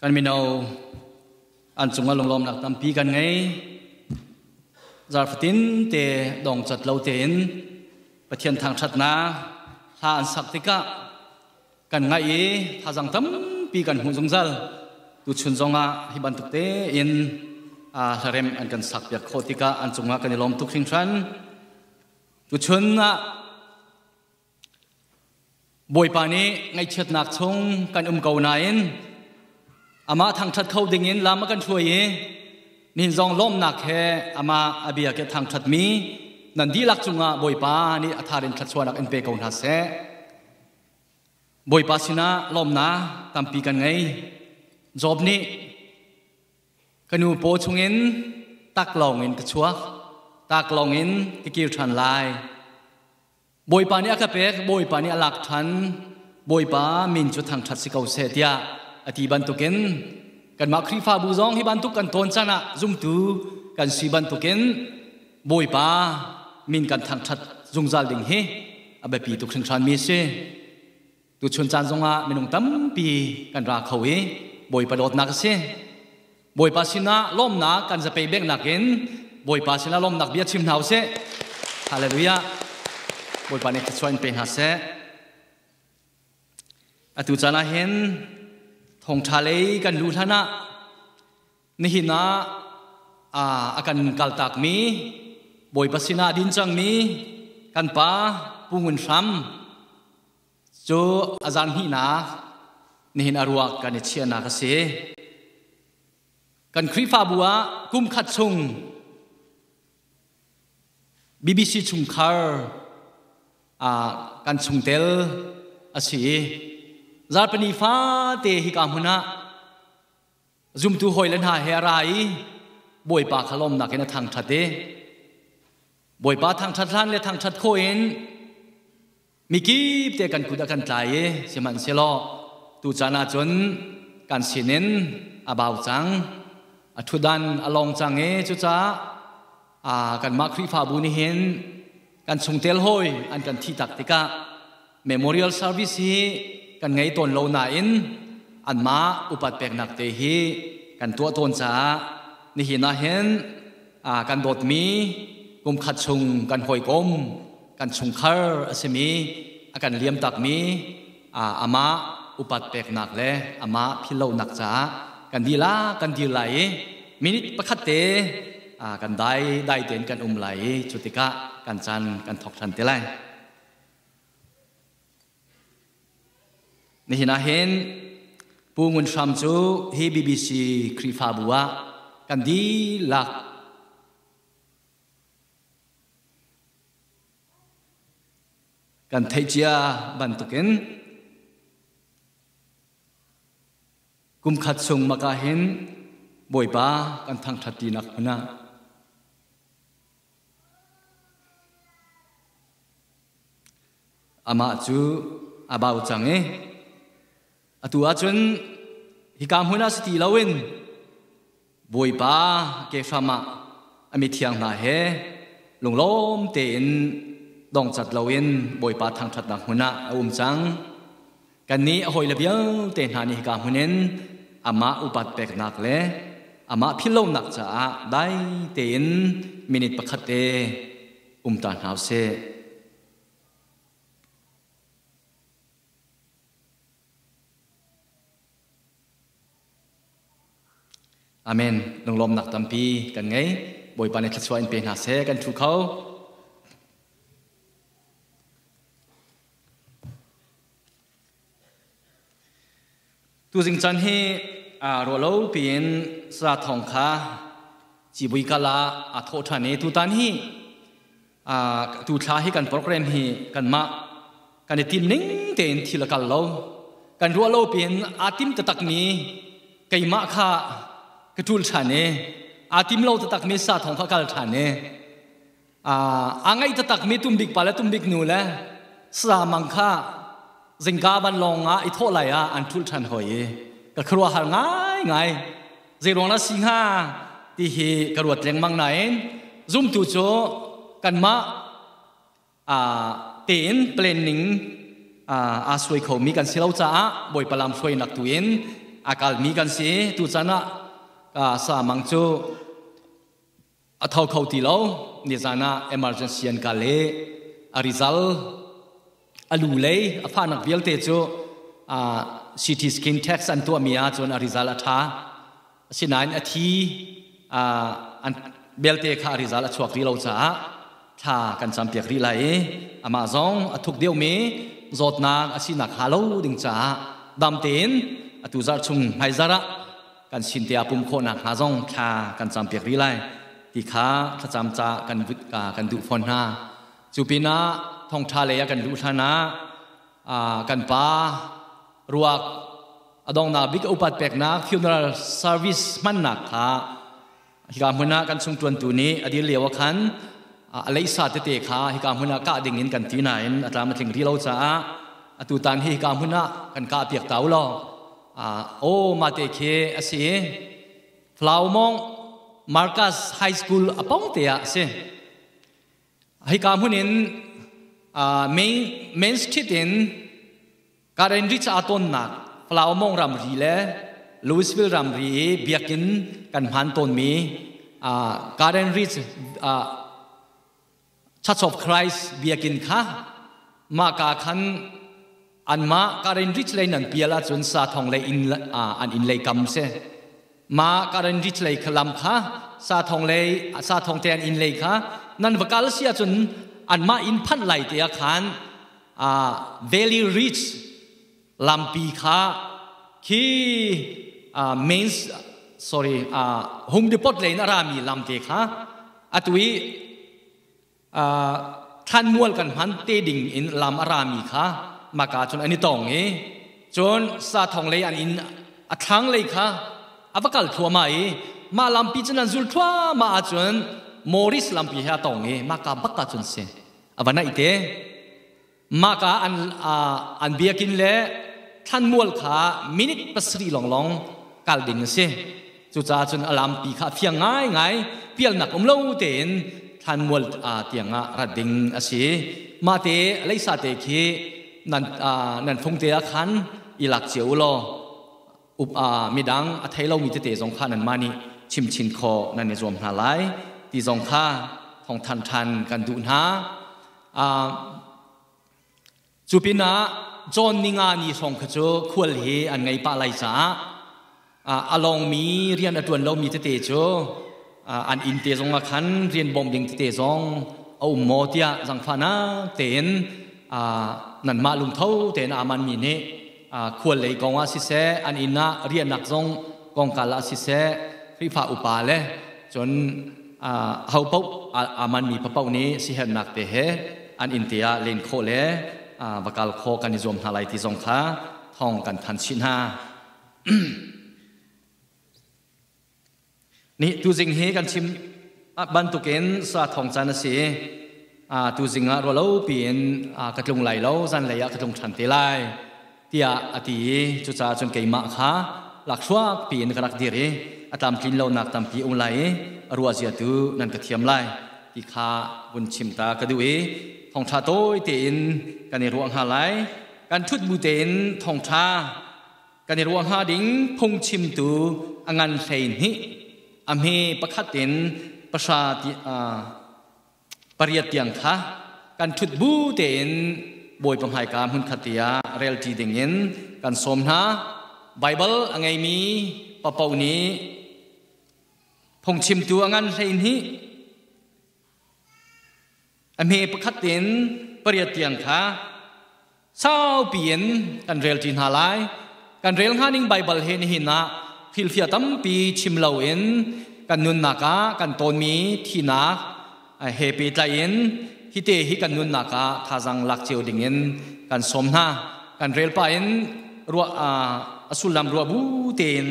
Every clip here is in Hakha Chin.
Kan mino an cungah lunglawmnak tampi kan ngei. Zarfatin te dong cat lo tein Pathian thangṭhatnak hla an sak tikah kan ngaih i thazang tampi kan hmuh zungzal. Tuchun zongah hi bantuk tein hlarem an kan sak piak khawh tikah an cungah kan i lawm tuk hringhran. Tuchun ah Bawipa nih ngaihchiatnak chung kan um ko nain amah thangṭhat kho dingin lam a kan hruai i nihin zong lawmnak he amah a bia ke thangṭhatmi nan dihlak cungah Bawipa nih a tharin thluachuahnak in pe ko hna seh. Bawipa sinah lawmnak tampi kan ngei. Job nih Ka nu paw chungin taklawng in ka chuak, taklawng in ka kir ṭhan lai. Bawipa nih a ka pek, Bawipa nih a lak ṭhan, Bawipa min cu thangṭhat si ko seh tiah a ti bantukin kanmah Khrihfabu zong hi bantuk kan tawn can ah zumtu kan si bantukin Bawipa min kan thangṭhat zungzal ding hi a biapi tuk hringhranmi a si. Tuchun caan zongah minung tampi kan ra kho i Bawipa dawtnak a si. Bawipa sinah lawmnak kan zapei bengnak in Bawipa sinah lawmnak bia chim hna usih. Hallelujah. Bawipa nih thluachuah in pe hna seh. Atu caan ah hin thawngṭha lei kan luh hlan ah nihin ah a kan kaltakmi Bawipa sinah din cangmi kan pa Pu Ngun Hram cu a zan hnihnak nihin a ruak kan i chiahnak a si. Kan Khrihfabu ah kum khat chung BBC chungkhar kan chungtel a si i zarpani fate hika hmun ah zumtu hawile hna he a ra i Bawipa kha lawmnak in a thangṭhat i Bawipa thangṭhat hlan le thangṭhat khawh in mikip te kan kut a kan tlai i sihmanhsehlaw tu caan ah cun kan sinin a bau cang a ṭhutdan a long cang i cucaah kanmah Khrihfabu nih hin kan chungtel hawi an kan thih tak tikah memorial service hi kan ngei tawn lo nain anmah upat peknak te hi kan tuah tawn caah nihin ah hin kan dawtmi kum khat chung kan hawikom kan chungkhar a simi a kan liam takmi amah upat peknak le amah philhlonak caah kan dila kan dir lai i minute pakhat te kan dai dai tein kan um lai i cu tikah kan caan kan thawk ṭhan te lai. Nihin ah hin Pu Ngun Hram cu hi BBC Khrihfabu ah kan dihlak kan theih cia bantukin kum khat chung maka hin Bawipa kan thangṭhat tinak hmun ah Amah cu a bau cang i atu ahcun hika hmun ah si ti loin Bawipa kehram ah a mithiang hna he lunglawm tein dongcat loin Bawipa thangṭhatnak hmun ah a um cang. Kannih a hawile vialte hna nih hika hmun in amah upat peknak le amah philhlonak caah dai tein minute pakhat te um ta hna usih. Amen. Lunglawmnak tampi kan ngei. Bawipa nih thluachuah in pe hna seh. Kan thu kho. Tuzing caan hi ruahlo piin sa thawng kha civui kal ah aa thawh ṭhan i tutan hi tu thla hi kan program hi kanmah kan i tim ning tein thil a kal lo. Kan ruahlo piin aa tim taktakmi keimah kha ka ṭul ṭhan i aa tim lo taktakmi sa thawng kha kal ṭhan i A ngaih taktakmi tumbik pa le tumbik nu le saramang kha zingka vanlawng ah i thawh lai ah an ṭhulh ṭhan hoi i ka khuaruahhar ngaingai. Zeiruang dah si hnga ti hi ka ruat lengmang nain zumtu cu kanmah tein planning aa suai khomi kan si lo caah Bawipa lam hruainak tu in a kalmi kan si. Tu caan ah ka sa mang cu a tho kho ti lo. Nizan ah emergency an kal i a result a lu lei a fahnak vialte cu CT skin test an tuahmi ah cun a result a ṭha. Asinain a thi an belte kha a result a chuak rih lo caah thla kan campiak rih lai i amah zong a thuk deuhmi zawtnak a sinak hnga lo ding caah dam tein atu zarh chung hmaizarh ah kan sin te ah pum khawhnak hnga zong thla kan campiak rih lai ti kha thlacam ca kan kan duh fawn hna. Cu pinah thongtha lei ah kan luh hlan ah kan pa ruak a dongnak bik upat peknak funeral service hmannak kha hika hmun ah kan chung tuantu nih a dir lio ah khan a leisa tete kha hika hmun ah kah ding in kan ti nain a tlam a tling rih lo caah atu tan hi hika hmun ah kan kah piak ta u law. O mate khi a si. Flaumong Marcus High School a pong te ah a si. Hika hmun in Main Main Street in Karen Ridge aa tonnak Flaumong ramri le Louisville ramri i biakinn kan hman tawnmi Karen Ridge Church of Christ biakinn kha mahka khan anmah Karen Ridge lei nan pial ahcun sa thong lei inn an inn lei kam si. Ma Karen Ridge lei lam kha sa thong lei sa thong te an inn lei kha nan va kal si ahcun anmah inn phanh lai te ah khan Valley Ridge lampi kha khi main sorry Home Depot lei in a rami lamte kha atu i thlanmual kan hman te ding in lam a rami kha maka cun an i tong i cun sa thong lei an inn a thlang lei kha a va kal thluahmah i mah lampi cun an zul thluahmah ahcun Morris lampi he a tong i maka bak ah cun si a va naih te. Mah ka an biakinn le thlanmual kha minute 7 lawnglawng kal ding a si. Cucaah cun a lampi kha a fiang ngaingai, pialnak um lo tein thlanmual tiang ah rat ding a si. Mah te leisa te khi nan fung te ah khan i lak cio u law up midang a thei lomi tete zong kha nanmah nih chim chin khawh nan i zuam hna lai ti zong kha thawngthan ṭhan kan duh hna. Cu pinah John ninga ni hrawng kha cu khual hi an ngei pah lai caah a lawngmi rian a ṭuan lomi tete cu an inn te zong ah khan rian bawmh ding tete zong a um maw tiah zangfahnak tein nanmah lungtho tein aa manmi nih khual lei kong ah siseh, an inn ah riahnak zong kongkal ah siseh, Khrihfa upa le cun ho paoh aa manmi paoh nih sihernak te he an inn te ah len khawh le va kal khawh kan i zuam hna lai ti zong kha thawng kan than chih hna. Ni tuzing hi kan chim bantukin sa thawng caan a si. Tuzing ah rualo piin ka tlung lai lo, zanlei ah ka tlung ṭhan te lai tiah a ti i cucaah cun keimah kha lakhruak piin ka rak dir i a tlamtlin lonak tampi um lai i a ruahzia tu nan ka thiam lai ti kha vun chim ta ka duh i thawngṭha tawi tein kan i ruah hnga lai. Kan ṭhut bu tein thawngṭha kan i ruah hnga ding phungchimtu a ngan 12 a hme pakhat in pahra pariat tiang kha kan ṭhut bu tein Bawipa hmaika hmunkhat tiah relṭi dingin kan sawm hna. Baibal a ngeimi papoh nih phungchimtu a ngan 12 a hme pakhat in pariat tiang kha saupi in kan rel ṭi hna lai. Kan rel hnga ning Baibal he nihin ah thilfia tampi chim loin kan nunnak ah kan tawnmi thinak he pehtlai in hite hi kan nunnak ah thazang lak cio dingin kan sawm hna. Kan rel pah in ruah a sullam ruah bu tein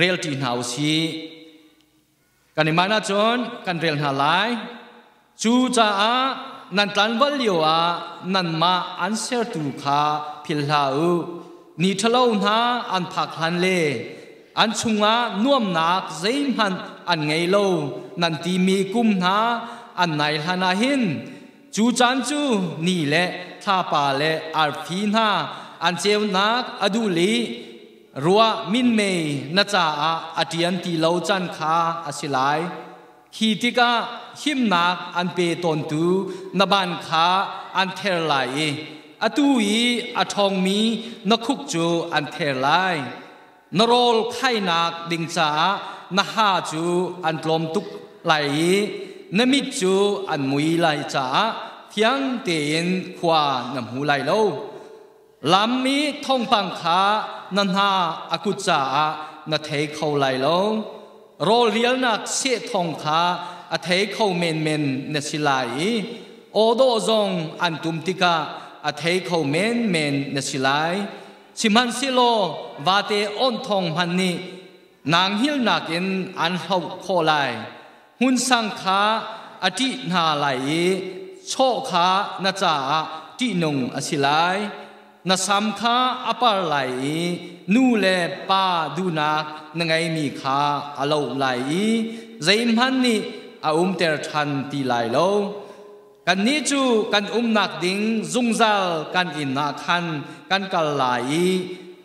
rel ṭi hna u sih. Kan i man ahcun kan rel hna lai. Cu caah nan tlanval lio ah nanmah an sertu kha philh hlah u. Ni ṭhalo hna an phak hlan le an chungah nuamnak zeihmanh an ngei lo nan timi kum hna an nai hlan ah hin cu caan cu ni le thlapa le arfi hna an ceunak a duh li. Ruah minmei na caah a ṭian ti lo can kha a si lai. Khi tikah himnak an pe tawntu na ban kha an ther lai i atu i a ṭhawngmi na khuk cu an ther lai. Na rawl khainak ding caah na ha cu an tlawm tuk lai i na mit cu an mui lai caah fiang tein khua na hmu lai lo. Lam i thawngpang kha na hna a kut caah na thei kho lai lo. Rawl rialnak seh thawng kha a thei kho menmen na si lai i aw dawh zong an tum tikah a thei kho menmen na si lai. Sihmanhsehlaw vate awnh thawng hmanh nih nang hilnak in an hloh khawh lai. Hmun sang kha a ṭih hna lai i chaw kha na caah ṭihnung a si lai. Na sam kha a par lai i nu le pa duhnak na ngeimi kha a loh lai i zeihmanh nih a umter ṭhan ti lai lo. Kannih cu kan umnak ding zungzal kan inn ah khan kan kal lai i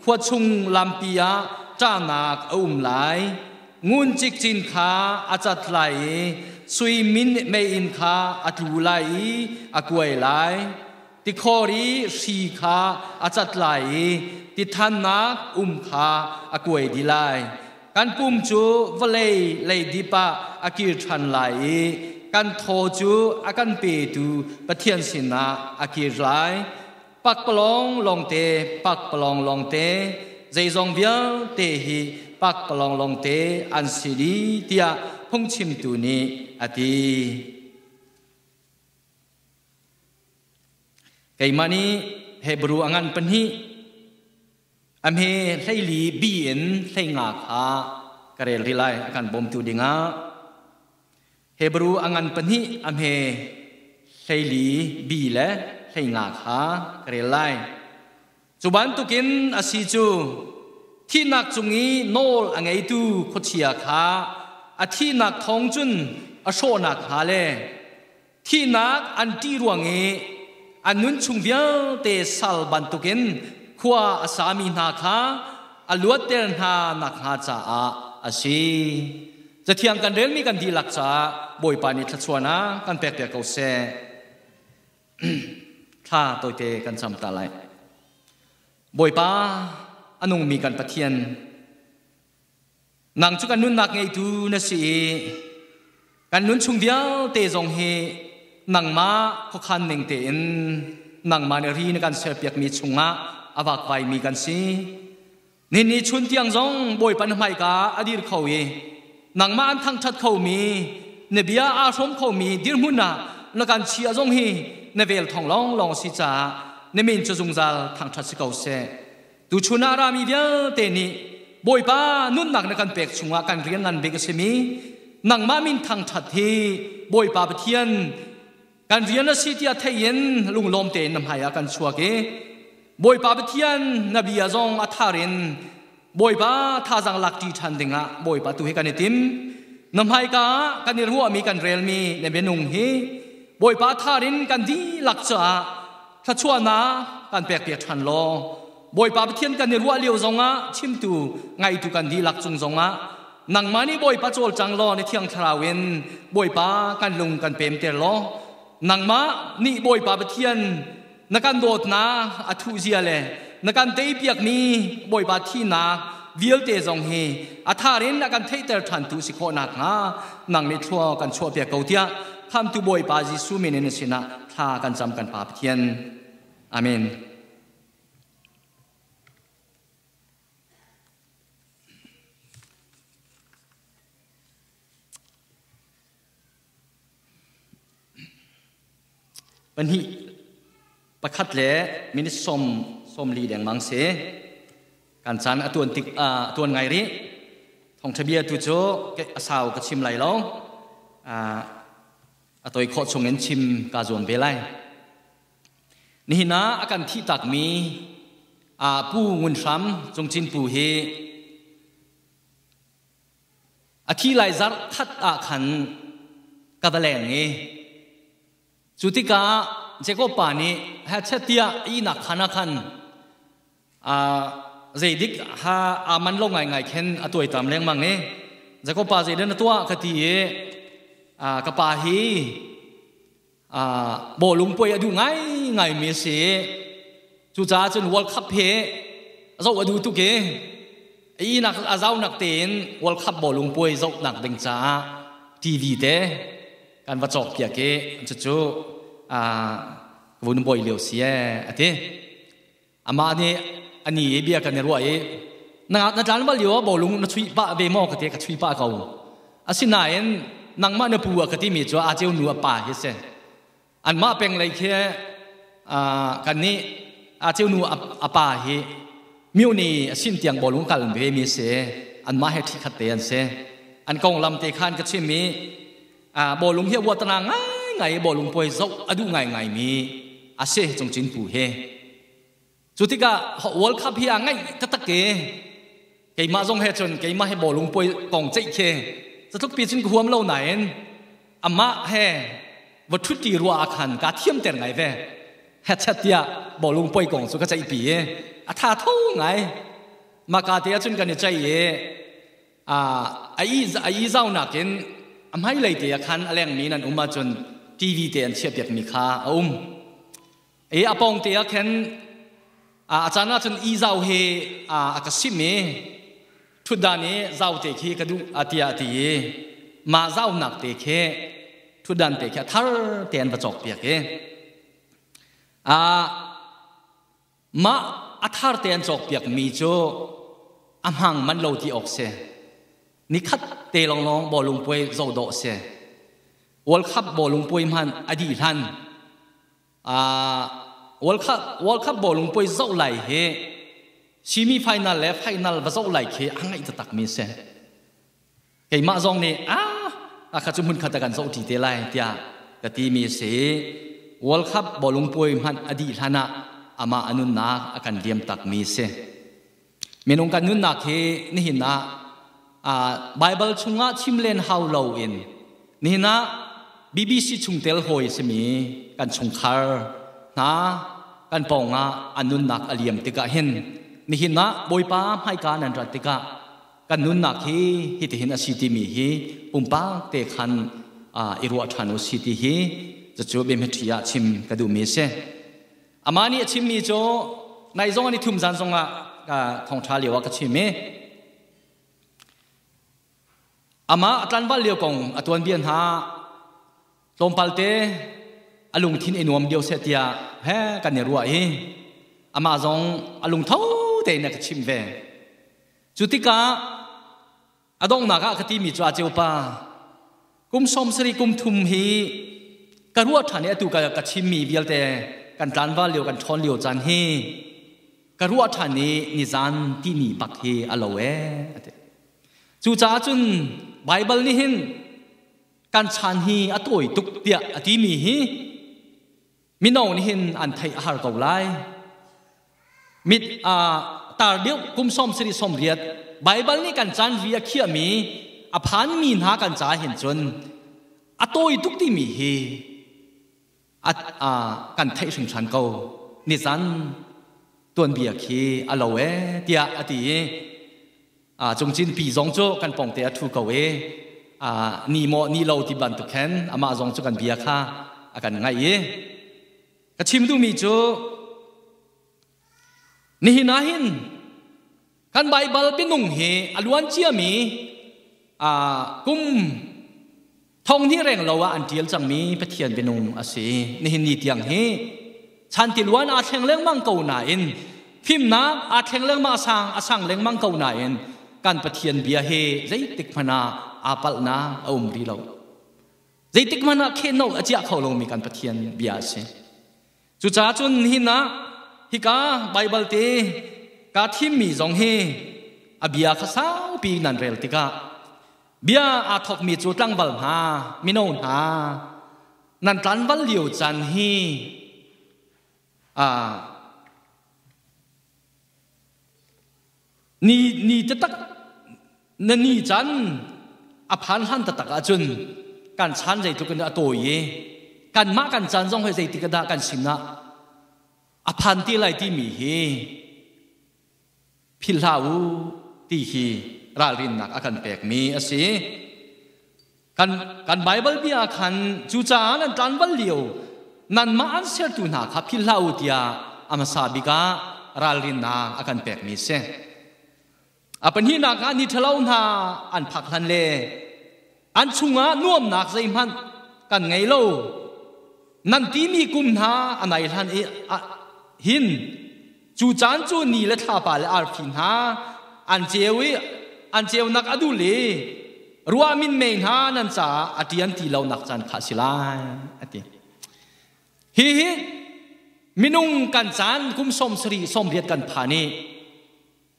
khua chung lampi ah ṭahnak a um lai. Ngun cikcin kha a cat lai i sui min meiinn kha a tlu lai i a kuai lai. Tikhor i hri kha a cat lai i tithannak um kha a kuai dih lai. Kan pum cu vawlei leidip ah a kir ṭhan lai i kan thaw cu a kan petu Pathian sinah a kir lai. Pakpalawng lawngte, pakpalawng lawngte, zeizong vialte hi pakpalawng lawngte an si dih tiah phungchimtu nih a ti. Keimah nih Hebru a ngan pahnih a hme 14 bi in 15 kha ka rel rih lai a kan bawmtu dingah. Hebru a ngan pahnih a hme 14 bi le 15 kha ka rel lai. Cu bantukin a si cu thihnak cung i nawl a ngeitu khuachia kha a thihnak thawng cun a hrawhnak hnga le Thihnak an ṭih ruang i an nunchung vialte sal bantukin khua a sami hna kha a luatter hna nakhnga caah a si. Cathiang kan relmi kan dihlak caah Bawipa nih thluachuahnak kan pekpiak ko seh. Thla tawite kan cam ta lai. Bawipa, a nungmi kan Pathian, Nang cu kan nunnak ngeitu na si i kan nun chung vialte zong hi nangmah khuakhan ning tein nangmah nih ri na kan serpiakmi chungah a vakvaimi kan si. Nihin ni chun tiang zong Bawipa na hmaika a dir kho i nangmah an thangṭhat khomi na bia aa hrawm khomi dirhmun ah na kan chia zong hi na vel thawng lawnglawng a si caah na min cu zungzal thangṭhat si ko seh. Tuchun ah rami vialte nih Bawipa nunnak na kan pek chungah kan rian ngan bik a simi nangmah min thangṭhat hi Bawipa Pathian kan rian a si tiah thei in lunglawm tein na hmai ah kan chuak i Bawipa Pathian na bia zong a thar in Bawipa thazaang lak ṭi ṭhan dingah Bawipa tu hi kan i tim. Na hmaika ah kan i ruahmi kan relmi na bianung hi Bawipa thar in kan dihlak caah thluachuahnak kan pekpiak ṭhan law Bawipa Pathian kan i ruah lio zongah chimtu ngaitu kan dihlak cung zongah nangmah nih Bawipa cawlcang law na Thiang Thlarau in Bawipa kan lung kan pemter law nangmah nih Bawipa Pathian na kan dawtnak a thuh zia le na kan teipiakmi Bawipa thihnak vialte zong hi a thar in a kan theihter ṭhantu si khawh nakhnga nang nih thlua kan chuahpiak ko tiah Khamtu Bawipa Jesuh min in na sinah thla kan cam kan Pa Pathian. Amen. Pahnih pakhat le minute 40 dengmang si. Kan caan a tuan tik a tuan ngai rih. Thawngṭha bia tu cu a sau ka chim lai lo. A toi khawh chungin chim kaa zuam ve lai. Nihin ah a kan thih takmi Pu Ngun Hram Cungcin Pu hi a thi lai zarh khat ah khan ka va leng i cu tikah Jacob pa nih hechet tiah ihnak khan ah khan. Zeidik ha aa man lo ngaingai khin a tuaitam lengmang i Jakob pa zeidah na tuah ka ti i ka pa hi bawlung puai a duh ngaingai mi a si. Cucaah cun World Cup hi zoh a duh tuk i inak a zaunak tein World Cup bawlung puai zohnak ding caah TV te kan va cawk piak i cucu vun bawi lio si ee a ti. Amah nih ani i bia kan i ruah i na na tlan bal lio ah bawlung na chuih pah ve maw ka ti ka chuih pah ko. Asinain nangmah na pu a ka timi cu a ceu nu a pa hi si. Anmah peng lei khi kan nih a ceu nu a pa hi myo ni a sin tiang bawlung kal ve mi si. Anmah he ṭhi khat te an si. An konglam te khan ka chim i bawlung hi a uatana ngaingai i bawlung puai zoh a duh ngaingai mi a si Cungcin pu hi. Cu tikah World Cup hi a ngaih taktak i keimah zong he cun keimah he bawlung puai kong ceih khi catluk pi cun ka huam lo nain amah he va ṭhutti ruah ah khan kaa thiamter ngai ve. Headset tiah bawlung puai kong cu ka ceihpi i a tha tho ngai. Maka te ahcun kan i ceih i a i zaunak in a hmailei te ah khan a lengmi nan um ahcun TV te an chiahpiakmi kha a um. I a pawng te ah khin a caan ahcun i zau hi a ka sim i ṭhutdan i zau te khi ka duh a tiah a ti i mah zaunak te khi ṭhutdan te khi a thar te an va cawkpiak i mah a thar te an cawkpiak mi cu a hmang man lo ti awk si. Nikhat te lawnglawng bawlung puai zoh dawh si. World Cup bawlung puai hmanh a dih hlan World Cup World Cup bawlung puai zoh lai hi semi final le final va zoh lai khi a ngaih taktak mi si. Keimah zong nih a kha cu hmun khat ah kan zoh ṭi te lai tiah ka ti mi si. World Cup bawlung puai hmanh a dih hlan ah amah a nunnak a kan liam tak mi si. Minung kan nunnak hi nihin ah Bible chungah chim len hau lo in nihin ah BBC chungtel hawi simi kan chungkhar hna kan pawngah an nunnak a liam tikah hin nihin ah Bawipa hmaika nan rat tikah kan nunnak hi hitihin a si timi hi pumpak te khan i ruah ṭhan u si ti hi cucu biahmaṭhi ah chim ka duhmi a si. Amah nih a chimmi cu nai zong an i thum zan zongah ka thawngṭha lio ah ka chim i amah a tlanval lio kong a tuanbia hna tlawmpal te a lungthin i nuam lio seh tiah he kan i ruah i amah zong a lungtho tein a ka chimh ve. Cu tikah A donghnak ah ka timi cu a ceupa kum 70 kum thum hi ka ruah ṭhan i atu ka, ka chimmi vialte kan tlanval lio kan ṭhawn lio caan hi ka ruah ṭhan i nizan timi bak hi a lo ee a ti. Cucaah cun Baibal nih hin kan chan hi a tawi tuk tiah a timi hi mino nih hin an theih a har ko lai. Mit tar deuh kum 70 80 Baibal nih kan caan ri a khiahmi a phanmi hna kan ca hin cun a tawi tuk timi hi a kan theih hringhran ko. Nizan tuanbia khi a lo ee tiah a ti i Cungcin pi zong cu kan pongte a ṭhu ko i ni maw ni lo ti bantuk khin amah zong cu kan bia kha a kan ngaih i ka chim duhmi cu nihin ah hin kan Baibal bianung hi a luan ciami kum thong hnih reng lo ah an ṭial cangmi Pathian bianung a si. Nihin ni tiang hi chan tiluan aa thleng lengmang ko nain fimnak aa thleng lengmang sang a sang lengmang ko nain kan Pathian bia hi zeitik hmanh ah aa palhnak a um rih lo. Zeitik hmanh ah khenno a ciah kho lomi kan Pathian bia a si. Cucaah cun nihin ah hika Baibal te kaa thimmi zong hi a bia kha saupi nan rel tikah bia aa thawkmi cu tlangval hna, mino hna, nan tlanval lio caan hi Ni ni taktak na ni caan a phan hlan taktak ahcun kan chan zeitluk in a tawi i kanmah kan caan zong hi zeitik dah kan sin ah a phan ti lai timi hi Philh hlah u ti hi ralrinnak a kan pekmi a si. Kan Baibal bia khan cucaah nan tlanval lio nanmah an sertu hna kha philh hlah u tiah a hmasa bik ah ralrinnak a kan pekmi a si. A pahnihnak ah ni ṭhalo hna an phak hlan le an chungah nuamnak zeihmanh kan ngei lo. Nan timi kum hna a nai hlan i hin cu caan cu ni le thlapa le arfi hna an ceu i an ceunak a dul i ruah minmei hna nan caah a ṭian ti lonak caan kha a si lai, a ti. Hihi minung kan caan kum 70 80 kan phan i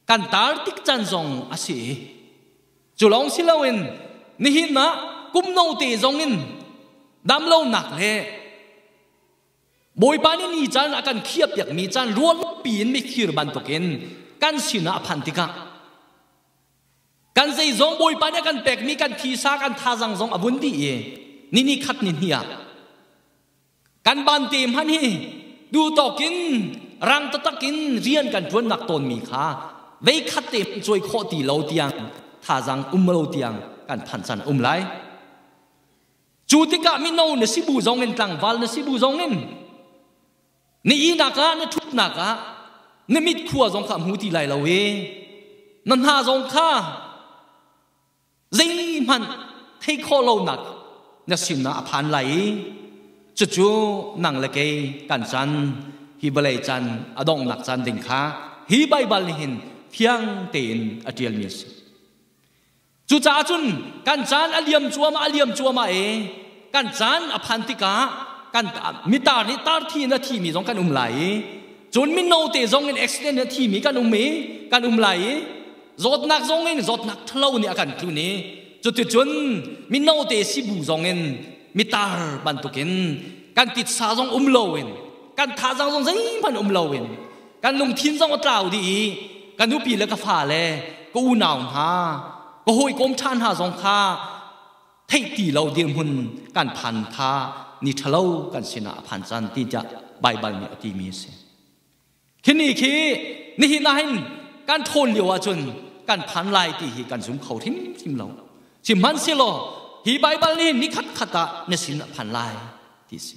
kan tar tik caan zong a si. Cu lawng si loin nihin ah kum no te zong in damlonak le Bawipa nih ni caan a kan khiahpiakmi caan rualpi in mithir bantukin kan sinah a phan tikah kan zeizong Bawipa nih a kan pekmi kan thisa kan thazang zong a vun dih i ni ni khat ni hnih ah Kan bante hmanh hi duhtawk in rang taktak in rian kan ṭuannak tawnmi kha veikhat te cuai khawh ti lo tiang thazang um lo tiang kan phanh caan um lai. Cu tikah mino na si bu zong in tlangval na si bu zong in na ihnak ah na ṭhutnak ah na mit khua zong kha hmu ti lai lo i na hna zong kha Zeihmanh thei khawh lonak na sinah a phan lai i cucu nang le kei kan chan hi vawlei chan a donghnak caan ding kha hi Baibal nih hin fiang tein a ṭialmi a si. Cucaah cun kan caan a liam cuahmah a liam cuahmah i kan caan a phan tikah kan mitar nih tar thi in a thimi zong kan um lai i cun mino te zong in accident in a thimi kan um i kan um lai i Zawtnak zong in zawtnak ṭhalo nih a kan tlun i cuticun mino te sibu zong in mitar bantukin kan titsa zong um loin kan thazang zong zeihmanh um loin kan lungthin zong a tlau dih i ka nupi le ka fale ka unau hna ka hawikom ṭha hna zong kha theih ti lo dirhmun kan phan kha ni ṭhalo kan sinah a phan caan ti tiah Baibal nih a timi a si. Khi ni khi nihin ah hin kan ṭhawn lio ahcun kan phan lai ti hi kan zum kho hrimhrim lo. Sihmanhsehlaw hi Baibal nih ni khatkhat ah na sin a phan lai ti si.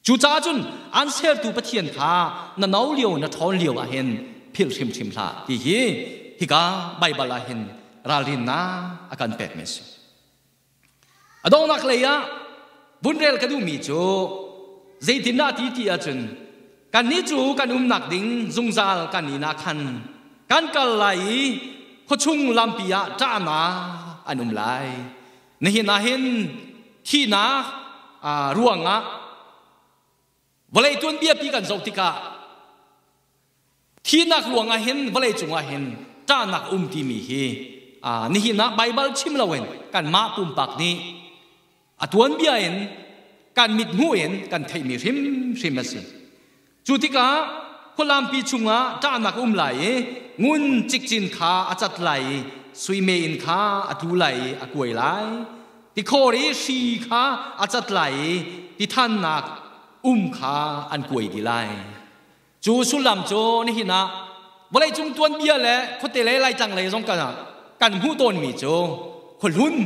Cucaah cun an sertu Pathian kha na no lio na ṭhawn lio ah hin philh hrimhrim hlah ti hi hika Baibal ah hin ralrinnak a kan pekmi a si. A donghnak lei ah vun rel ka duhmi cu zeitindah ti ti ahcun kannih cu kan umnak ding zungzal kan inn ah khan kan kal lai i khuachung lampi ah ṭahnak an um lai. Nihin ah hin thihnak ruangah vawlei tuanbia pi kan zoh tikah Thihnak ruangah hin vawlei cungah hin ṭahnak um timi hi nihin ah Baibal chim loin kanmah pumpak nih a tuanbia in kan mithmuh in kan theihmi hrimhrim a si. Cu tikah khualampi chungah ṭahnak um lai i ngun cikcin kha a cat lai i sui meiinn kha a tlu lai i a kuai lai. Tikhor i hri kha a cat lai i tithannak um kha an kuai dih lai. Cu sullam cu nihin ah vawleicung tuanbia le khuate lei Laitlang lei zong kan kan hmuh tawnmi cu khuahlun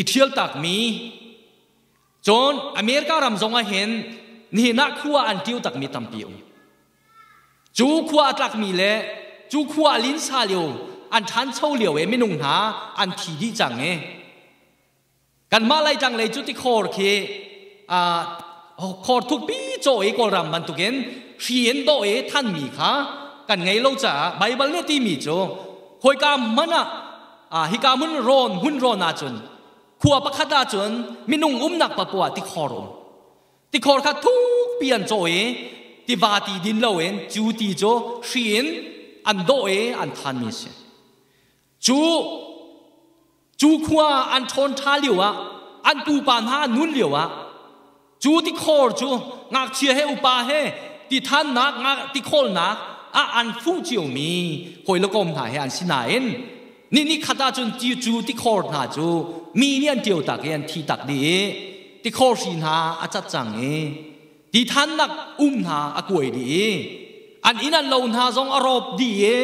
i ṭhial takmi cun America ram zong ah hin nihin ah khua an ṭio takmi tampi um. Cu khua a tlakmi le cu khua a linsa lio an ṭhancho lio i minung hna an thi dih cang i Kanmah Laitlang lei cu tikhor khi khor thukpi cawh i Kawlram bantukin hri in dawh i thanmi kha kan ngei lo caah Baibal nih timi cu khawika hmanh ah hika hmun rawn hmun rawn ahcun khua pakhat ahcun minung umnak papoah tikhor um. Tikhor kha thukpi an cawh i tiva ti din loin cu ti cu hri in an dawh i an thanmi a si. Cu cu khua an ṭhawn ṭha lio ah an pupa hna an nun lio ah cu tikhor cu ngakchia he upa he tithannak tikhawlnak ah an fuh ciomi hawi le kom hna he an si nain ni ni khat ahcun cu tikhor hna cu mi nih an ṭio tak i an thi tak dih i tikhor hri hna a cat cang i tithannak um hna a kuai dih i. An inn an lo hna zong a rawp dih i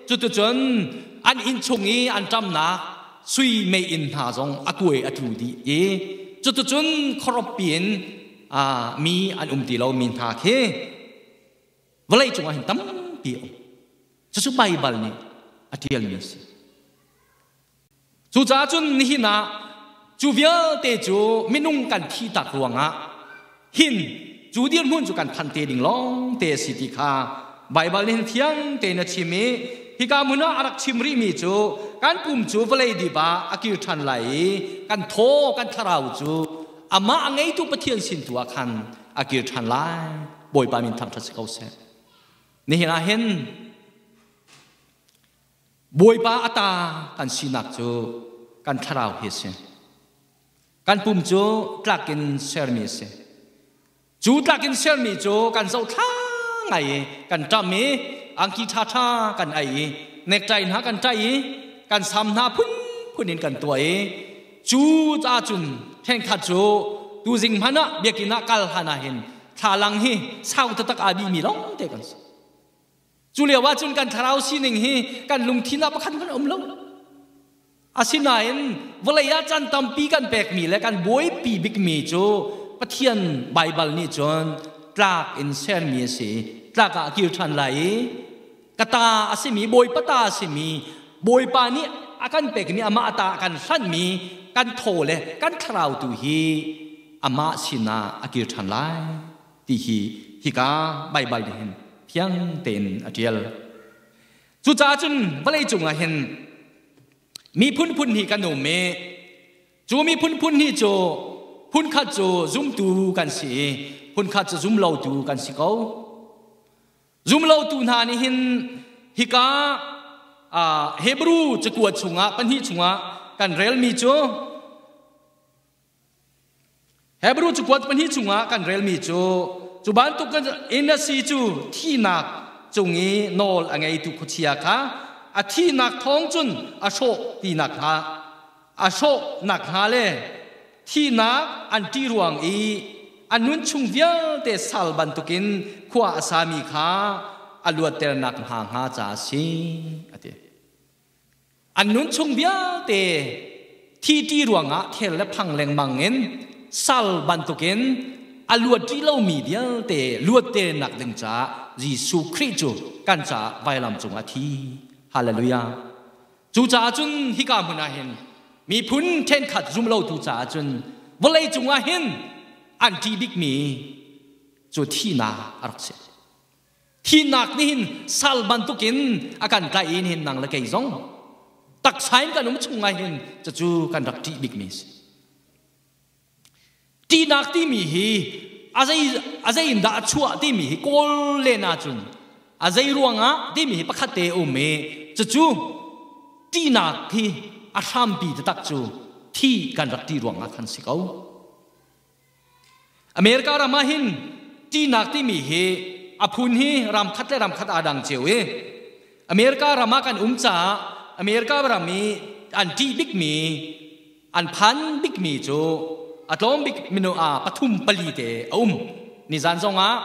cuticun an inn chung i an ṭamnak sui meiinn hna zong a kuai a tlu dih i cuticun khuarawp piin mi an um ti lomi hna khi vawlei cungah hin tampi a um. Cucu Baibal nih a ṭialmi a si. Cucaah cun nihin ah cu vialte cu minung kan thi tak ruangah hin cu dirhmun cu kan phan te ding lawng te a si ti kha Baibal nih hin fiang tein a chim i hika hmun ah a rak chim rihmi cu kan pum cu vawlei dip ah a kir ṭhan lai i kan thaw kan thlarau cu amah a ngeitu Pathian sin tu ah khan a kir ṭhan lai. Bawipa min thangṭhat si ko seh. Nihin ah hin Bawipa a ta kan sinak cu kan thlarau hi a si. Kan pum cu tlak in sermi a si. Cu tlak in sermi cu kan zohthla ngai i kan ṭam i angki ṭhaṭha kan ei i necktie hna kan ṭai i kan sam hna phunphun in kan tuah i cu caah cun ṭhenkhat cu tuzing hmanh ah biakinn ah kal hlan ah hin thlalang hi sau taktak aa bihmi lawng te kan si. Cu lio ah cun kan thlarau sining hi kan lungthin ah pakhat hmanh a um lo. Asinain vawlei ah caan tampi kan pekmi le kan buaipi bikmi cu Pathian Baibal nih cun tlak in sermi a si. Tlak ah a kir ṭhan lai i ka ta a simi Bawipa ta a simi Bawipa nih a kan pekmi amah a ta a kan hlanhmi kan thaw le kan thlarau tu hi amah sinah a kir ṭhan lai. Ti hi hika Baibal nih hin fiang tein a ṭial. Cucaah cun vawlei cungah hin mi phunphun hi kan um i cu mi phunphun hi cu phunkhat cu zumtu kan si i phunkhat cu zumlotu kan si ko. Zumlotu hna nih hin hika Hebrew cakuat chungah pahnih chungah kan relmi cu Hebrew cakuat pahnih chungah kan relmi cu cu bantuk in a si cu thihnak cung i nawl a ngeitu khuachia kha a thihnak thawng cun a hrawh tinak hnga a hrawh nak hnga le thihnak an ṭih ruang i a nun chung vialte sal bantukin khua a sami kha a luatternak hna hnga ca a si a ti. An nun chung vialte thi ṭi ruangah thel le phang lengmang in sal bantukin a luat rih lomi vialte luatte nak ding caah Jesuh Khrih cu kan caah vailam cungah a thi. Hallelujah. Cucaah cun hika hmun ah hin miphun ṭhenkhat zumlotu caah cun vawlei cungah hin an ṭih bikmi cu thihnak a rak si. Thihnak nih hin sal bantukin a kan tlaih in hin nang le kei zong taksa in kan um chung ah hin cucu kan rak ṭih bikmi a si. Ṭihnak timi hi a zei in dah a chuah timi hi kawl len ahcun a zei ruangah timi hi pakhat te a um i cucu ṭihnak hi a hrampi taktak cu thi kan rak ṭih ruangah khan si ko. America ram ah hin ṭihnak timi hi a phun hi ram khat le ram khat aa dang cio i America ram ah kan um caah America ram i an ṭih bikmi an phan bikmi cu a tlawm bik minung a pathum pali te a um. Nizan zongah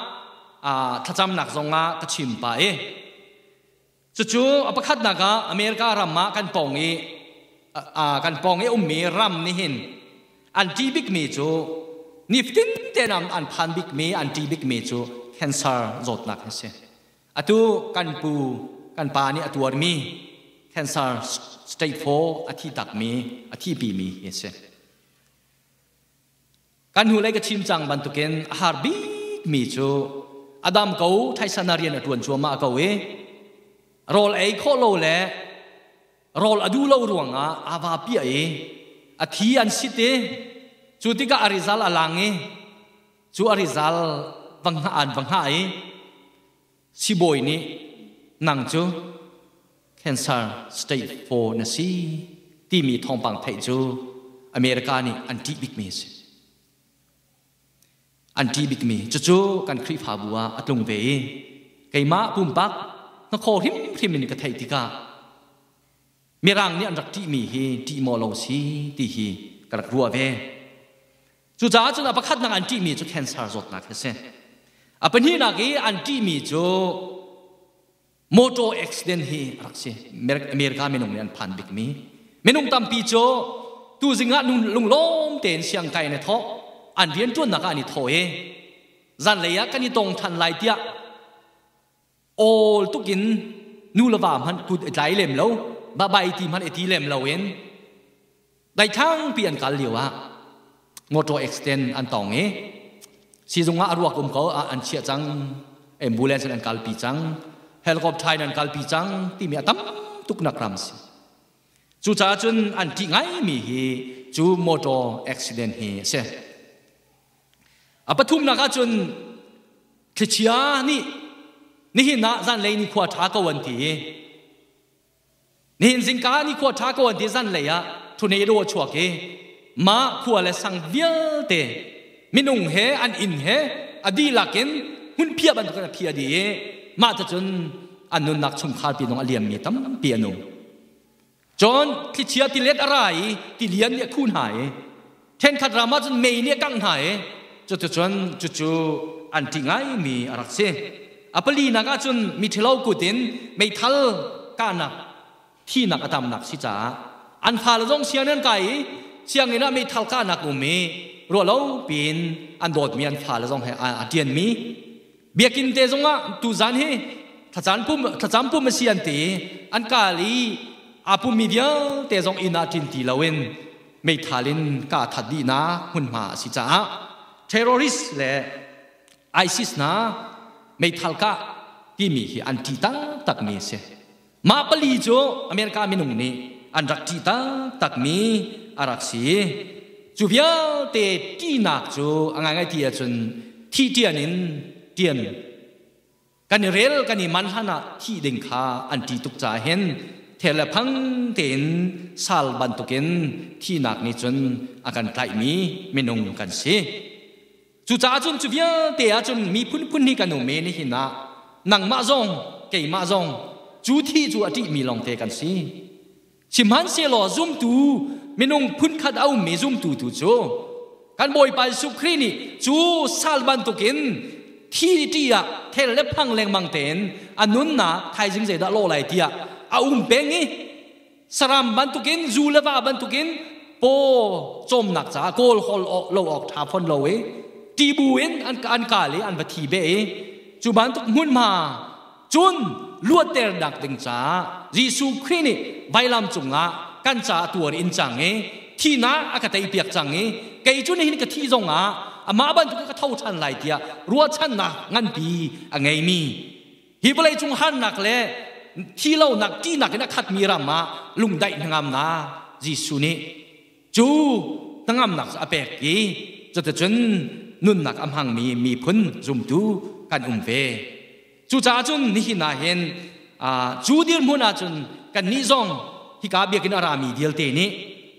thlacamnak zongah ka chim pah i cucu a pakhatnak ah America ram ah kan pawng i kan pawng i ummi ram nih hin an ṭih bikmi cu nifatin tein an phan bikmi an ṭih bikmi cu cancer zawtnak hi a si. Atu kan pu kan pa nih a tuarmi cancer stage 4 a thi takmi a thipimi hi a si. Kan hnulei ka chim cang bantukin a har bikmi cu a dam ko thaisana rian a ṭuan cuahmah ko i rawl ei khawh lo le rawl a duh lo ruangah aa va piah i a thi an sit i cu tikah a rizal a lang i cu a rizal va hngah an va hngah i sibawi nih nang cu cancer stage 4 na si timi thawngpang theih cu America nih an ṭih bikmi a si. An ṭih bikmi cucu kan Khrihfabu ah a tlung ve i keimah pumpak hnakhaw hrimhrim in ka theih tikah Mirang nih an rak ṭihmi hi ṭih maw lo si ti hi ka rak ruah ve. Cucaah cun a pakhatnak an ṭihmi cu cancer zawtnak hi a si. A pahnihnak i an ṭihmi cu Motor accident hi a rak si. America minung nih an phan bikmi. Minung tampi cu tuzing ah lunglawm tein siangkai an i thawh. An rianṭuannak ah an i thawh i zanlei ah kan i tong ṭhan lai tiah awl tukin nu le va hmanh kut i tlai lem lo, bye bye ti hmanh i ti lem lo in daithlang pi an kal lio ah motor accident an tong i sizung ah a ruak um ko an chiah cang, ambulance in an kalpi cang, helicopter in an kalpi cang timi a tam tuk nak ram si. Cucaah cun an ṭih ngaimi hi cu motor accident hi a si. A pathumnak ah cun thlichia nih nihin ah zanlei ni khua ṭha ko an ti i nihin zingka ni khua ṭha ko an ti, zanlei ah tornado a chuak i mah khua le sang vialte minung he an inn he a dihlak in hmunphiah bantuk in a phiah dih i mah cun an nunnak chungkhar pi zong a liammi tampi an um. Cun thlichia tilet a ra i tilian nih a khu hna i ṭhenkhat ram ah cun mei nih a kangh hna i cuticun cucu an ṭih ngaimi a rak si. A palinak ah cun miṭhalo kut in meithal kahnak thihnak a tamnak si caah an fale zong sianginn an kai i sianginn ah meithal kahnak um i ruahlo piin an dawtmi an fale zong he a ṭianmi. Biakinn te zongah tuzan hi thlacam pum a si an ti, an kal i aa pummi vialte zong inn ah ṭin ti loin meithal in kah that dihnak hmunhma a si caah terrorist le ISIS hna meithal kah timi hi an ṭih taktakmi a si. Mah pali cu America minung nih an rak ṭih taktakmi a rak si. Cu vialte ṭihnak cu a ngaingai ti ahcun thih ṭian in ṭian kan i rel kan i man hlan ah thih ding kha an ṭih tuk caah hin thel le phang tein sal bantukin thihnak nih cun a kan tlaihmi minung kan si. Cucaah cun cu vialte ah cun mi phunphun hi kan um i nihin ah nangmah zong keimah zong cu thi cu a ṭihmi lawngte kan si. Sihmanhsehlaw zumtu minung phunkhat a ummi zumtu tu cu kan Bawipa Jesuh Khrih nih cu sal bantukin thi ṭih ah thel le phang lengmang tein a nunnak thaizing zeidah lawh lai tiah a um peng i saram bantukin zu le va bantukin paw cawmnak caah kawl hol lo awk ṭha fon lo i ṭibu in an kal i an va thi beh i cu bantuk hmunhma cun luatternak ding caah Jesuh Khrih nih vailam cungah kan caah tuar in cang i thihnak a ka teipiak cang i kei cu nihin ka thih zongah amah bantuk ka tho ṭhan lai tiah ruahchannak nganpi a ngeimi hi vawleicung harnak le thilonak ṭihnak in a khatmi ram ah lungdaih hnangamnak Jesuh nih cu hnangamnak cu a pek i cuticun nunnak a hmangmi miphun zumtu kan um ve. Cucaah cun nihin ah hin cu dirhmun ah cun kannih zong hika biakinn a rami vialte nih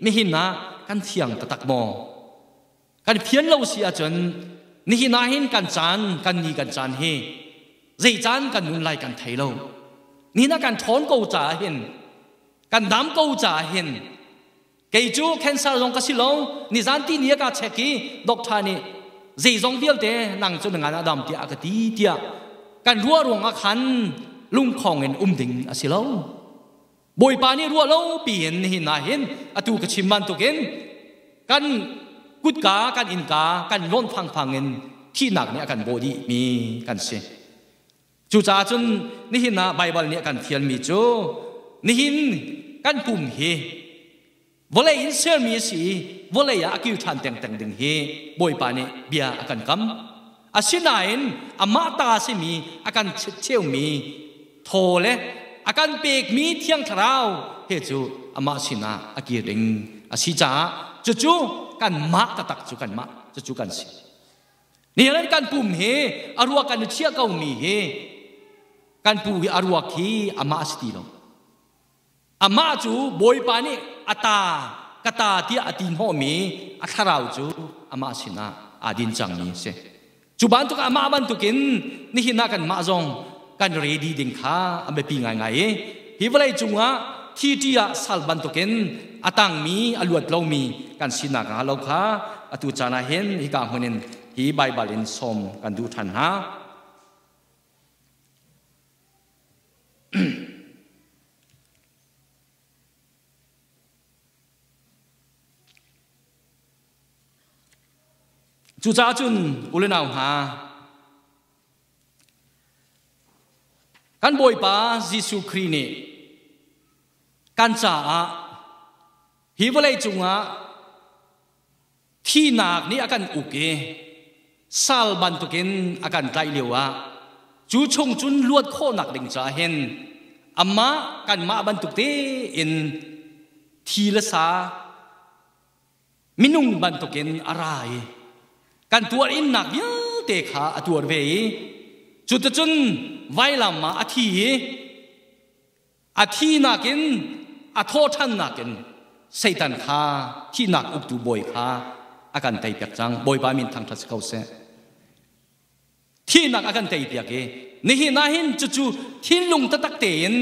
nihin ah kan thiang taktak maw? Kan fian lo si ahcun nihin ah hin kan caan, kan ni kan caan hi zei caan kan nun lai kan thei lo. Nihin ah kan ṭhawn ko caah hin, kan dam ko caah hin, kei cu cancer zong ka si lo, nizan ti ni a ka check i doctor nih zeizong vialte nang cu na ngan a dam tiah a ka ti tiah kan ruah ruangah khan lungkhong in um ding a si lo. Bawipa nih ruah lo piin nihin ah hin atu ka chim bantukin kan kutka kan innka kan lonh phangphang in thihnak nih a kan bawh dih mi kan si. Cucaah cun nihin ah Baibal nih a kan fialmi cu nihin kan pum hi vawlei in sermi a si i vawlei ah a kir ṭhan tengteng ding hi Bawipa nih bia a kan kam. Asinain amah ta a simi a kan cheumi thaw le a kan pekmi Thiang Thlarau he cu amah sinah a kir ding a si caah cucu kanmah taktak cu kanmah cucu kan si. Nihin kan pum hi a ruak kan i chiah komi hi kan pu hi a ruak hi amah a si ti lo. Amah cu Bawipa nih a ta ka ta tiah a ti hnawhmi a thlarau cu amah sinah aa din cangmi a si. Cu bantuk amah bantukin nihin ah kanmah zong kan ready ding kha a biapi ngaingai i hi vawlei cungah thi ṭi ah sal bantukin a tangmi a luat lomi kan sinak hnga lo kha atu caan ah hin hika hmun in hi Baibal in sawm kan duh ṭhan hna. Cucaah cun u le nau hna, kan Bawipa Jesuh Khrih nih kan caah hi vawlei cungah thihnak nih a kan uk i sal bantukin a kan tlaih lio ah cu chung cun luat khawhnak ding caah hin amah kanmah bantuk tein thi le sa minung bantukin a ra i kan tuar innak vialte kha a tuar ve i cuticun vailam ah a thi i A thihnak in a thawhṭhannak in Satan kha thihnak uktu bawi kha a kan teipiak cang. Bawipa min thangṭhat si ko seh. Thihnak a kan teipiak i nihin ah hin cucu thinlung taktak tein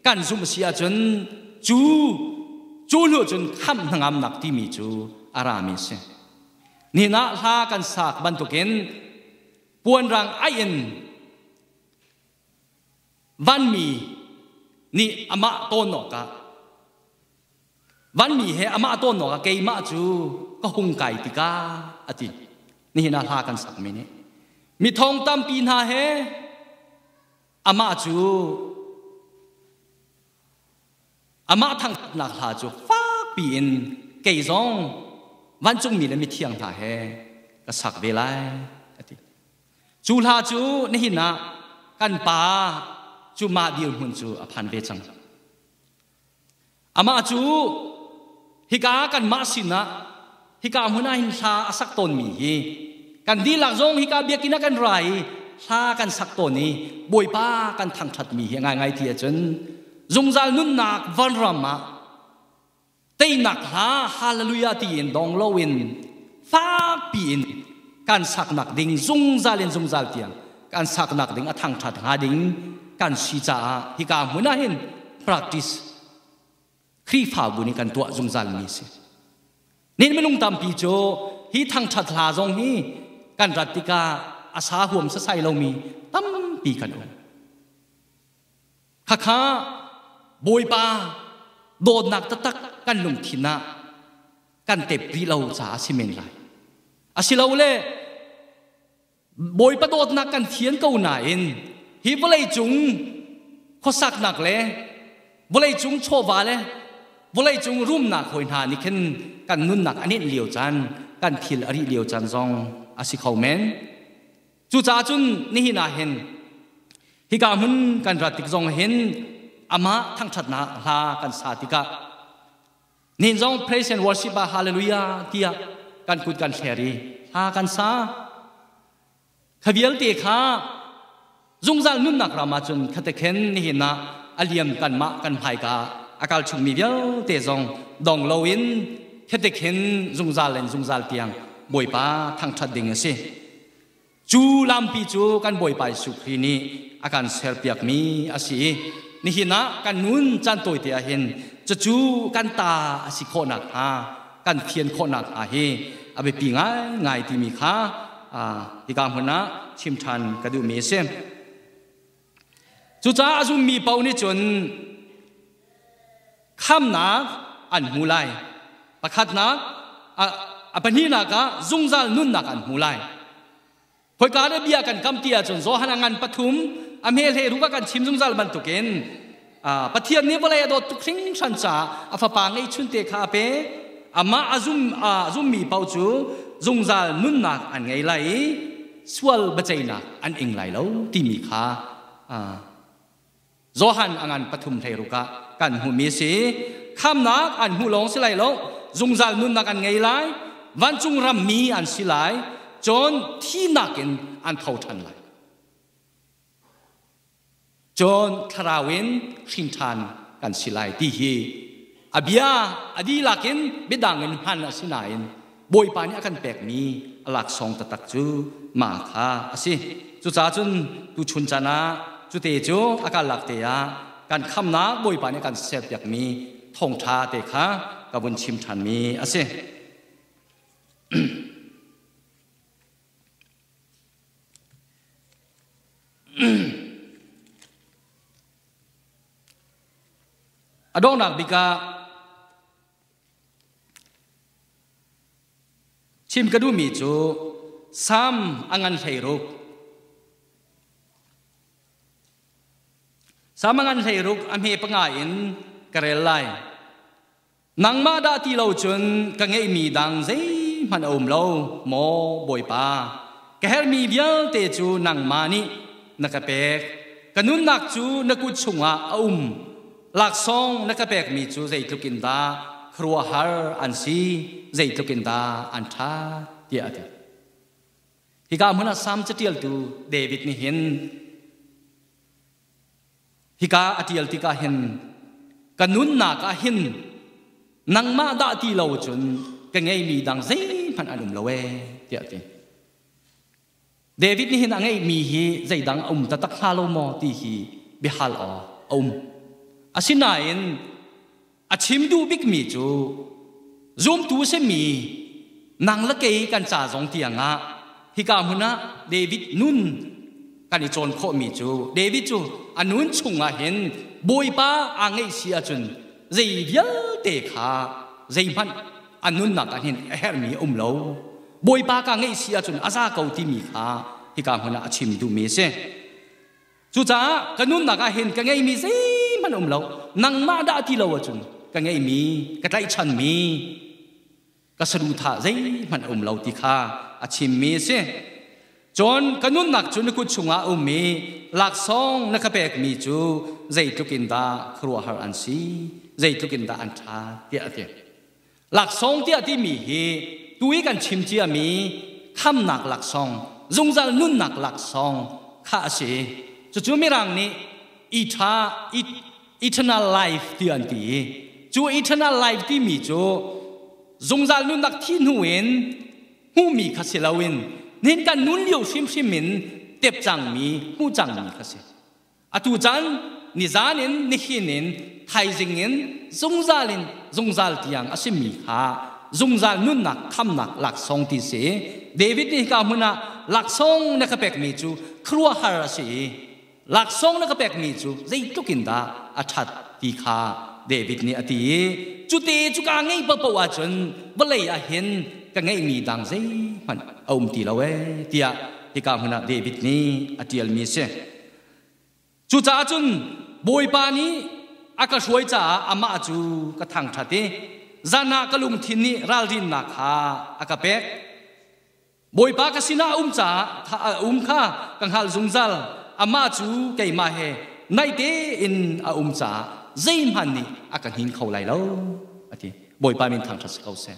kan zumh si ahcun cu cu hnu cun khamh hnangamnak timi cu a rami a si. Nihin ah hla kan sak bantukin puanrang aih in Vanmi nih amah tawn awkah vanmi he amah tawn awkah keimah cu ka hung kai tikah a ti. Nihin ah hla kan sakmi nih mi thong tampi hna he amah cu amah thangthatnak hla cu fakpi in kei zong vancungmi le mithiang hna he ka sak ve lai a ti. Cu hla cu nihin ah kan pa cu mah dirhmun cu a phan ve cang. Amah cu hika kanmah sinah hika hmun ah hin hla a sak tawnmi hi kan dihlak zong hika biakinn ah kan ra i hla kan sak tawn i Bawipa kan thangṭhatmi hi ngaingai ti ahcun zungzal nunnak vanram ah Teinak hla hallelujah tiin dong loin fakpi in kan saknak ding zungzal in zungzal tiang kan saknak ding a thangṭhat hnga ding kan si caah hika hmun ah hin practice Khrihfabu nih kan tuah zungzal mi si. Nin minung tampi cu hi thangṭhat hla zong hi kan rat tikah a sa huam sasai lomi tampi kan um. Khakha Bawipa dawtnak taktak kan lungthin ah kan tep rih lo caah si men lai. Asilole Bawipa dawtnak kan thian ko nain hi vawlei cung khuasaknak le vawlei cung chawva le vawlei cung rumnak hawi hna nih khin kan nunnak a nenh lio caan kan thil a rih lio caan zong a si kho men. Cucaah cun nihin ah hin hika hmun kan rat tik zong hin amah thangṭhatnak hla kan sa tikah nihin zong praise and worship ah hallelujah tiah kan kut kan thler i hla kan sa. Kha vialte kha zungzal nunnak ram ah cun khatekhen nihin ah a liam kanmah kan hmaika a kal chungmi vialte zong dong loin khatekhen zungzal in zungzal tiang Bawipa thangṭhat ding a si. Cu lampi cu kan Bawipa Jesuh Khrih nih a kan serpiakmi a si i nihin ah kan nun caan tawite ah hin cucu kan ta a si khawh nakhnga kan fian khawh nakhnga hi a biapi ngaingai timi kha hika hmun ah chim ṭhan ka duhmi a si. Cucaah a zummi paoh nih cun khamnak an hmu lai. Pakhatnak, a pahnihnak ah zungzal nunnak an hmu lai. Khoika le bia kan kam ti ahcun Johan a ngan pathum a hme hle ruk ah kan chim zungzal bantukin Pathian nih vawlei a dawt tuk hringhran caah a fapa ngeihchun te kha a pe. Amah a zum a zummi paoh cu zungzal nunnak an ngei lai i sual biaceihnak an ing lai lo timi kha Johan a ngan pathum hleiruk ah kan hmuhmi a si. Khamnak an hmuh lawng si lai lo, zungzal nunnak an ngei lai, vancung rammi an si lai, cun thihnak in an tho ṭhan lai. Cun thlarau in hrin ṭhan kan si lai ti hi a bia a dihlak in biadang in hman a si nain Bawipa nih a kan pekmi a laksawng taktak cu mah kha a si. Cucaah cun tuchun caan ah cute cu a karlak te ah kan khamnak Bawipa nih a kan serpiakmi thawngṭha te kha ka vun chim ṭhanmi a si. A donghnak bik ah Chim ka duhmi cu Sam a ngan 16. Sam a ngan 16 a hme panga in ka rel lai. Nangmah dah ti lo cun ka ngeihmi dang zeihmanh a um lo, maw Bawipa. Ka herhmi vialte cu nangmah nih na ka pek. Ka nunnak cu na kut chungah a um. Laksawng na ka pekmi cu zeitluk in dah khuaruahhar an si, zeitluk in dah an ṭha, tiah a ti. Hika hmun ah Salm caṭialtu David nih hin Hika a ṭial tikah hin ka nunnak ah hin nangmah dah ti lo cun ka ngeimi dang zeihmanh an um lo ee tiah a ti. David nih hin a ngeihmi hi zeidang a um taktak hnga lo maw ti hi biahal awk a um. Asinain a chim duh bikmi cu zumtu simi nang le kei kan ca zong tiang ah hika hmun ah David nun kan i cawn khawhmi cu David cu a nun chungah hin Bawipa aa ngeih si ahcun zei vialte kha zeihmanh a nunnak ah hin a herhmi a um lo. Bawipa ka ngeih si ahcun a za ko timi kha hika hmun ah a chim duhmi a si. Cucaah ka nunnak ah hin ka ngeihmi zeihmanh um lo. Nangmah dah ti lo ahcun ka ngeihmi, ka tlaihchanmi, ka saduhthah zeihmanh a um lo ti kha a chimmi a si. Cun ka nunnak cu na kut chungah a um i laksawng na ka pekmi cu zeitluk in dah khuaruahhar an si, zeitluk in dah an ṭha tiah a ti. Laksawng tiah timi hi tu i kan chim ciami khamnak laksawng, zungzal nunnak laksawng kha a si. Cucu Mirang nih eternal life ti an ti. Cu eternal life timi cu zungzal nunnak thi hnu in hmuhmi kha si loin nihin kan nun lio hrimhrim in tep cangmi, hmuh cangmi kha si. Atu caan nizan in nihin in thaizing in zungzal in zungzal tiang a simi kha zungzal nunnak khamnak laksawng ti si. David nih hika hmun ah laksawng na ka pekmi cu khuaruahhar a si i laksawng na ka pekmi cu zeitluk in dah a ṭhat ti kha David nih a ti i cute cu kaa ngeih paohpaoh ahcun vawlei ah hin ka ngeihmi dang zeihmanh a um ti lo ee tiah hika hmun ah David nih a ṭialmi a si. Cucaah cun Bawipa nih a ka hruai caah amah cu ka thangṭhat i zan ah ka lungthin nih ralrinnak kha a ka pek. Bawipa ka sinah a um caah a um kha ka hngalh zungzal. Amah cu keimah he naih tein a um caah zeihmanh nih a ka hnin kho lai lo, a ti. Bawipa min thangṭhat si ko seh.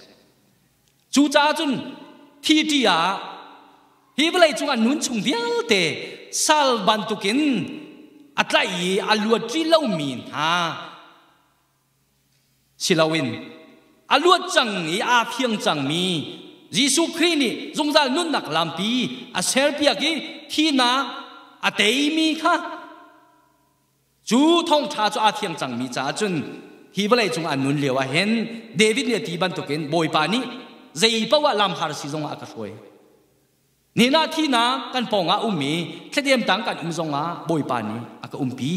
Cucaah cun thi ṭi ah hi vawlei cungah nun chung vialte sal bantukin a tlaih i a luat rih lomi hna si loin a luat cang i aa fiang cangmi Jesuh Khrih nih zungzal nunnak lampi a serpiak i thihnak a teimi kha Cu thawngṭha cu aa thiang cangmi caah cun hi vawlei cung an nun lio ah hin David nih a ti bantukin Bawipa nih zei paoh ah lam har si zongah a ka hruai. Nihin ah thihnak kan pawngah um i thladem tang kan um zongah Bawipa nih a ka umpi.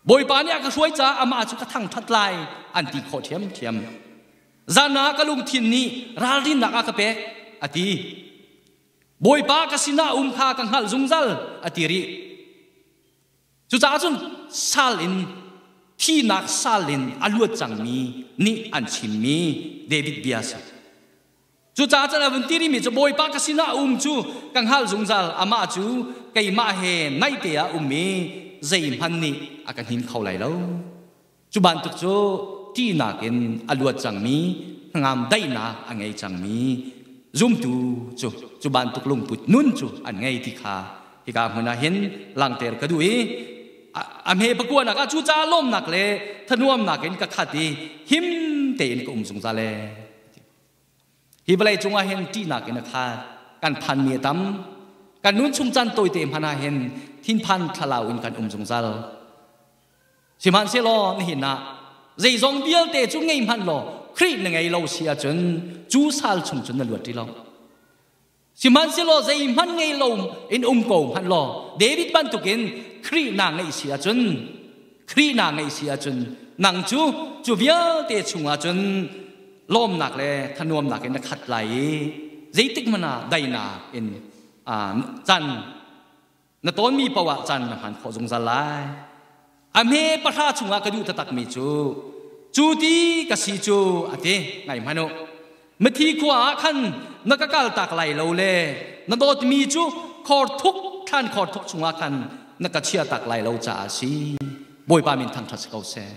Bawipa nih a ka hruai caah amah cu ka thangṭhat lai an ti khawh ṭhiamṭhiam. Zan ah ka lungthin nih ralrinnak a ka pek a ti. Bawipa ka sinah um kha ka hngalh zungzal a ti rih. Cucaah cun sal in thihnak sal in a luat cangmi nih an chimmi David bia a si. Cucaah cun a vun ti rihmi cu Bawipa ka sinah a um cu ka hngalh zungzal amah cu keimah he naihte ah um i zeihmanh nih a ka hnin kho lai lo. Cu bantuk cu ṭihnak in a luat cangmi hnangam daihnak a ngei cangmi zumtu cu cu bantuk lungput nun cu an ngei ti kha hika hmun ah hin langhter ka duh i a hme pakuanak ah cucaah lawmnak le thanuamnak in ka khat i him tein ka um zungzal ee. Hi vawlei cungah hin ṭihnak in a khat. Kan phanmi a tam. Kan nun chung caan tawite hmanh ah hin thinphan thlalau in kan um zungzal. Sihmanhsehlaw nihin ah zeizong vialte cu ngei hmanh law Khrih na ngei lo si ahcun cu sal chung cun na luat ti lo. Sihmanhsehlaw zeihmanh ngei lo in um ko hmanh law David bantukin Khrih naa ngeih si ahcun Khrih naa ngeih si ahcun nang cu cu vialte chungah cun lawmnak le thanuamnak in na khat lai i. Zeitik hmanh ah dainak in caan na tawnmi paoh ah caan na hman khawh zungzal lai. A hme pahra chungah ka duh taktakmi cu cu ti ka si cu a ti. Ngai hmanh u. Mithi khua ah khan na ka kal tak lai lo le na dawtmi cu khor thuk thlan khor thuk chungah khan na ka chia tak lai lo caah a si. Bawipa min thangṭhat si ko seh.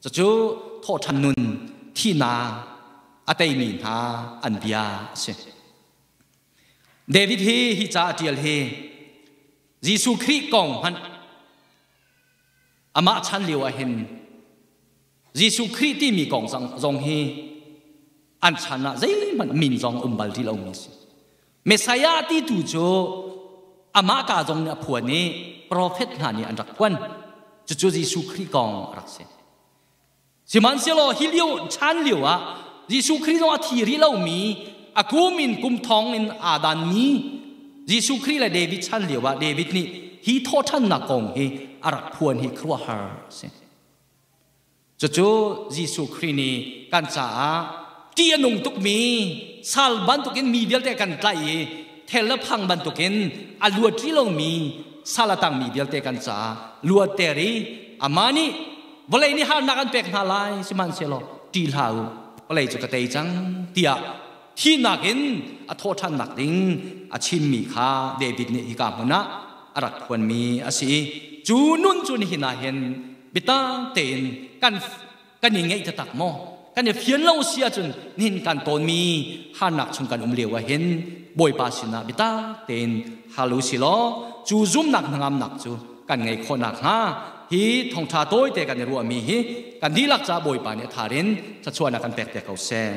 Cucu thawhṭhan nun thihnak a teimi hna an bia a si. David hi hi ca a ṭial hi Jesuh Khrih kong hmanh amah chan lio ah hin Jesuh Khrih timi kong zong hi an chan ah zeihmanh min zong um bal ti lomi a si. Messiah ti tu cu amah ka zong nih a phuan i profet hna nih an rak phuan. Cucu Jesuh Khrih kong a rak si. Sihmanhsehlaw hi lio chan lio ah Jesuh Khrih zong a thi rih lomi, a kum in kum thong in aa danmi Jesuh Khrih le David chan lio ah David nih hi thawhṭhannak kong hi a rak phuan hi khuaruahhar a si. Cucu Jesuh Khrih nih kan caah ṭih a nung tukmi sal bantukin mi vialte kan tlaih i thel le phang bantukin a luat rih lomi sal a tangmi vialte kan caah luatter i amah nih vawlei nih harnak an pek hna lai, sihmanhsehlaw ṭih hlah u, vawlei cu ka tei cang tiah thihnak in a thawhṭhannak ding a chimmi kha David nih hika hmun ah a rak phuanmi a si i cu nun cu nihin ah hin biatak tein kan kan i ngeih taktak maw, kan i fian lo si ahcun nihin kan tawnmi harnak chung kan um lio ah hin Bawipa sinah biatak tein hal u si law cu zumnak hnangamnak cu kan ngei khawh nakhnga hi thawngṭha tawite kan i ruahmi hi kan dihlak ca Bawipa nih a thar in thluachuahnak kan pek te ko seh.